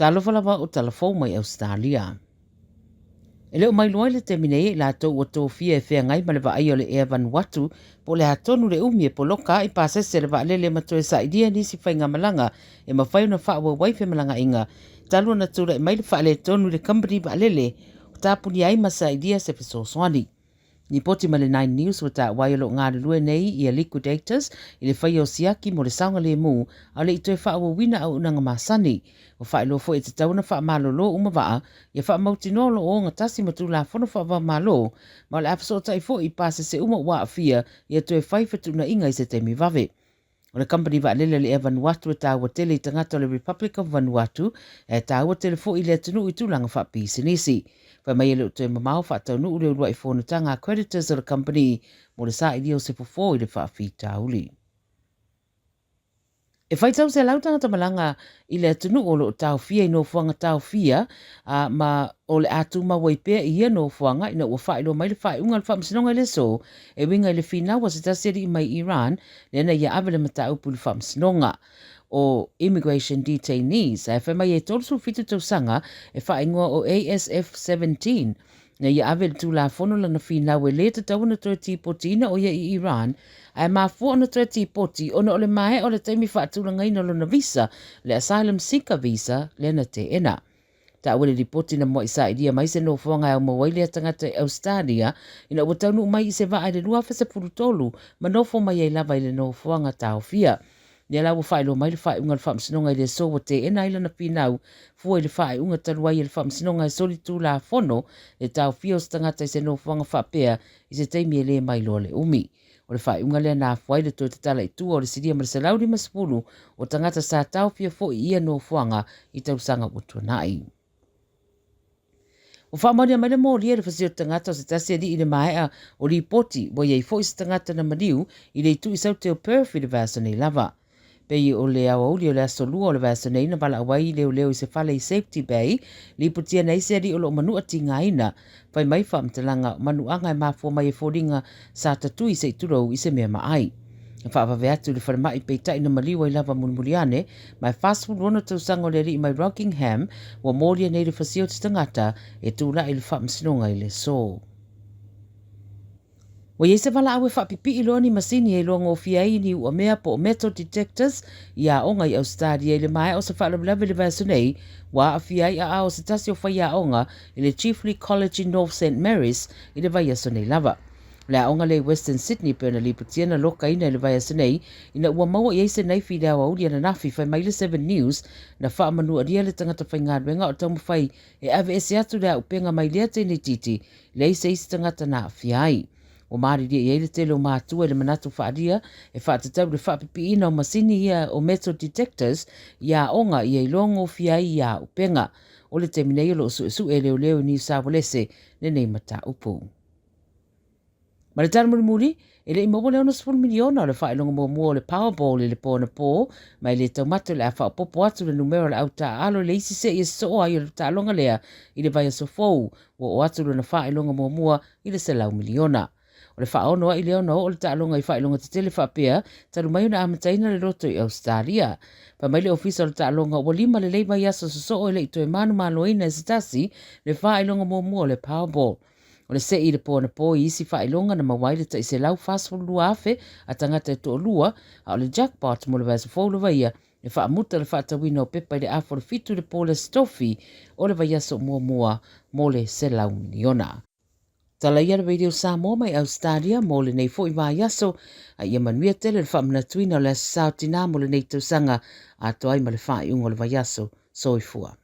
Talofa lava o tala fou mai Ausetalia. E le o mailoa i le taimi nei e i latou ua tofia e feagai ma le vaaia o le Air Vanuatu po o le a tonu le umi e poloka ai pasese a le vaalele ma toe sailia nisi faigamalaga e mafai ona faaauau ai femalagaaiga talu ona tulai mai le faaletonu i le kamupani vaalele o tapunia ai ma sailia se fesoasoani. Lipoti mai le Nine News ua taua ai o lo o galulue nei ia Liquidators i le faia o siaki mo le saogalemu a o le i toe faaauauina auaunaga masani. Ua faailoa foi e tatau ona faamalolo uma vaa ia faamautinoa o lo o ogatasi ma Tulafono Faava-o-Malo ma o le a fesootai foi i pasese uma ua aafia ia toe fai fetuunaiga i se taimi vave. O le kamupani vaalele a le Air Vanuatu e taua tele i tagata o le Republic of Vanuatu, ae taua tele foi i le atunuu i tulaga faapisinisi. Fai mai e le o toe mamao faataunuu le uluai fonotaga a creditors o le kamupani mo le sailia o se fofo i le faafitauli. E faitau 100 tagata malaga i le atunuu o lo o taofia i nofoaga taofia, ā, ma o le a tumau ai pea i ia nofoaga ina ua faailoa mai le faaiuga a le Faamasinoga i le aso e uiga i le finau a se tasi alii mai Iran lea na ia ave le mataupu i le Faamasinoga o Immigration Detainees ae fai mai e 37 tausaga e faaigoa o ASF-17 ina ia ave i le Tulafono lana finau e le tatau ona toe tipotiina ʻo ia i Iran, ae mafua ona toe tipoti ona o le maea o le taimi faatulagaina o lona visa, le Asylum Seeker Visa, lea na teena. Taua le lipoti na muaʻi sailia mai se nofoaga e aumau ai lea tagata i Ausetalia ina ua taunuu mai i se vaa i le 2013 ma nofo mai ai lava i le nofoaga taofia. Lea la ua faailoa mai le faaiuga a le Faamasinoga i le aso ua teena ai lana finau fua i le faaiuga talu ai e le Faamasinoga e solitulafono le taofia o se tagata i se nofoaga faapea i se taimi e le mailoa le umi. O le faaiuga lea na afua ai le toe tatala i tua o le silia ma le 150 o tagata sa taofia foi i ia nofoaga i tausaga ua tuanai. Ua faamaonia mai le molia i le fasia o tagata o se tasi alii i le maea o lipoti ua i ai foi se tagata na maliu i le itu i saute o Perth i le vaiaso nei lava. Pei o le aoauli o le aso Lua o le vaiaso nei na valaau ai leoleo i se fale i Safety Bay, lipotia nei se alii o lo o manua tigaina. Fai mai faamatalaga o manuaga e mafua mai e foliga sa tatui se i tulou i se mea maai. Na faavave atu i le falemai peitai na maliu ai lava mulimuli ane, ma e 46 tausaga o le alii mai Rockingham ua molia nei le fasia o te tagata e tulai i le faamasinoga i le aso. Ua i ai se valaau e faapipii loa ni masini e iloa gofie ai ni uamea po o metal detectors i aoga i Ausetalia i le maea o se faalavelave i le vaiaso nei ua aafia ai aao o se tasi o faiaoga i le Chiefly College i North St Marys i le vaiaso nei lava. O le aoga lea i Western Sydney pei ona lipotia na lokaina i le vaiaso nei ina ua maua i ai se naifi i le aoauli ananafi fai mai le Seven News na faamanualia le tagata faigaluega o taumafai e aveese atu le auupega mai lea teineitiiti leai se isi tagata na aafia ai. Ua malilie i ai le tele o matua i le manatu faaalia e faatatau i le faapipiina o masini ia o metal detectors i aoga ia iloa gofie ai ia auupega. O le taimi nei o lo o suesue e leoleo i Niu Saualese lenei mataupu. Ma le tala mulimuli, e le i maua le 60 miliona o le faailoga muamua o le Powerball i le po anapo, ma e le taumate o le a faaopoopo atu le numera o le au taaalo i le isi se'i e sosoo ai o le taaloga lea i le vaiaso fou, ua oo atu lona faailoga muamua i le 100 miliona. O le faaono ai lea ona oo le taaloga i faailoga tetele faapea talu mai ona amataina le loto i Ausetalia. Fai mai le Ofisa o le Taaloga ua lima lelei vaiaso sosoo e le i toe manumaloina e se tasi le faailoga muamua o le Powerball. O le se'i i le po anapo i isi faailoga na maua ai le tai 142,000 a tagata e toalua, a o le jackpot mo le vaiaso fou lava ia e faamuta le faatauina o pepa i le afa o le fitu i le po le Aso Tofi o le vaiaso muamua mo le 100 miliona. Tala ia le Radio Samoa mai Ausetalia mo lenei foi vaiaso, a ia manuia tele le faamanatuina o le Aso Sa o Tinā mo lenei tausaga atoa ai ma le faaiuga o le vaiaso. Soifua.